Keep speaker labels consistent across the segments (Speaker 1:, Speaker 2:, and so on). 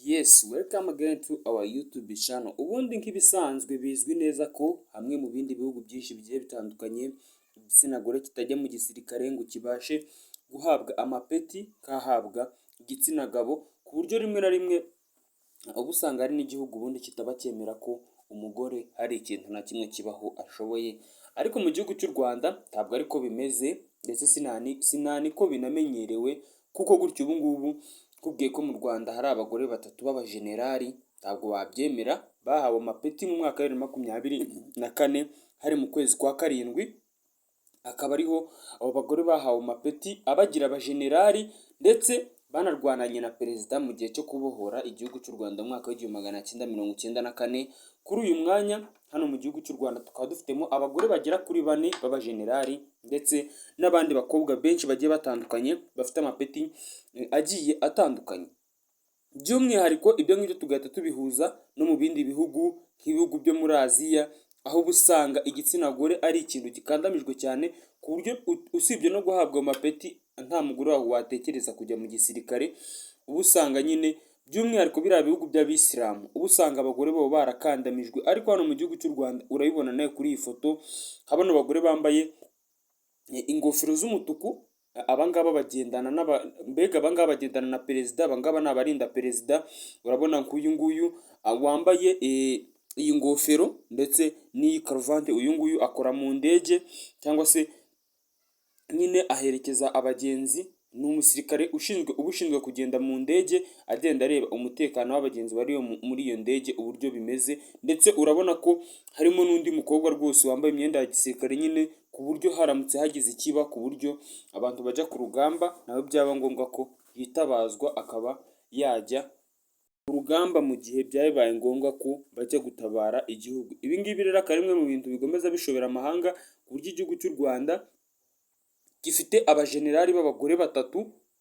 Speaker 1: Yes, welcome again to our YouTube channel. Ubundi nk'ibisanzwe bizwi neza ko hamwe mu bindi bihugu byinshi bigiye bitandukanye, igitsina gore kitajya mu gisirikare ngo kibashe guhabwa amapeti kahabwa igitsina gabo, ku buryo rimwe na rimwe uba usanga hari n'igihugu ubundi kitaba cyemera ko umugore hari ikintu na kimwe kibaho ashoboye. Ariko mu gihugu cy'u Rwanda ntabwo ariko bimeze, ndetse sinani ko binamenyerewe, kuko gutyo ubu ngubu nkubwiye ko mu Rwanda hari abagore batatu b'abajenerali, ntabwo wabyemera. Bahawe amapeti mu mwaka wa 2024, hari mu kwezi kwa karindwi, akaba ariho abo bagore bahawe amapeti abagira abajenerali, ndetse banarwananye na perezida mu gihe cyo kubohora igihugu cy'u Rwanda mu mwaka wa 1994. Kuri uyu mwanya hano mu gihugu cy'u Rwanda tukaba dufitemo abagore bagera kuri bane b'abajenerali, ndetse n'abandi bakobwa benshi bagiye batandukanye bafite amapeti agiye atandukanye. By'umwihariko ibyo ngibyo tugahita tubihuza no mu bindi bihugu, nk'ibihugu byo muri Aziya, aho uba usanga igitsina gore ari ikintu gikandamijwe cyane, ku buryo usibye no guhabwa amapeti nta mugore waho watekereza kujya mu gisirikare. Uba usanga nyine by'umwihariko biriya bihugu by'abisilamu uba usanga abagore babo barakandamijwe. Ariko hano mu gihugu cy'u Rwanda urabibona nawe kuri iyi foto, bano bagore bambaye ingofero z'umutuku, abangaba bagendana n'aba, mbega abangaba bagendana na perezida, abangaba ni abarinda perezida. Urabona nk'uyu nguyu wambaye iyi ngofero ndetse n'iyi karuvati, uyu nguyu akora mu ndege cyangwa se nyine aherekeza abagenzi, ni umusirikare ushinzwe, uba ushinzwe kugenda mu ndege agenda areba umutekano w'abagenzi bari muri iyo ndege uburyo bimeze. Ndetse urabona ko harimo n'undi mukobwa rwose wambaye imyenda ya gisirikare nyine, ku buryo haramutse hagize ikiba, ku buryo abantu bajya ku rugamba, nawe byaba ngombwa ko yitabazwa akaba yajya ku rugamba mu gihe byabaye ngombwa ko bajya gutabara igihugu. Ibi ngibi rero akaba ari bimwe mu bintu bikomeza bishobera amahanga, ku buryo igihugu cy'u Rwanda gifite abajenerali b'abagore batatu,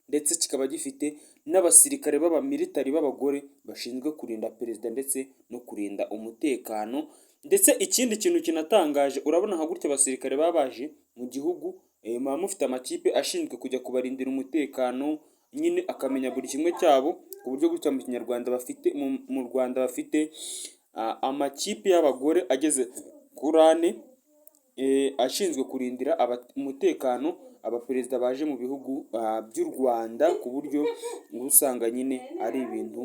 Speaker 1: ndetse kikaba gifite n'abasirikare b'abamilitari b'abagore bashinzwe kurinda perezida ndetse no kurinda umutekano. Ndetse ikindi kintu kinatangaje, urabona nka gutya abasirikare baba baje mu gihugu, muba mufite amakipe ashinzwe kujya kubarindira umutekano nyine, akamenya buri kimwe cyabo, ku buryo gutya mu kinyarwanda bafite, mu Rwanda bafite amakipe y'abagore ageze kuri ane ashinzwe kurindira umutekano abaperezida baje mu bihugu by'u Rwanda, ku buryo uba usanga nyine ari ibintu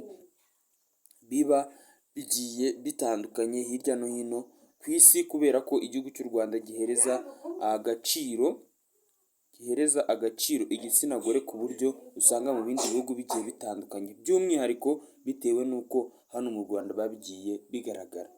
Speaker 1: biba bigiye bitandukanye hirya no hino ku isi, kubera ko igihugu cy'u Rwanda gihereza agaciro igitsina gore, ku buryo usanga mu bindi bihugu bigiye bitandukanye, by'umwihariko bitewe n'uko hano mu Rwanda biba bigiye bigaragara.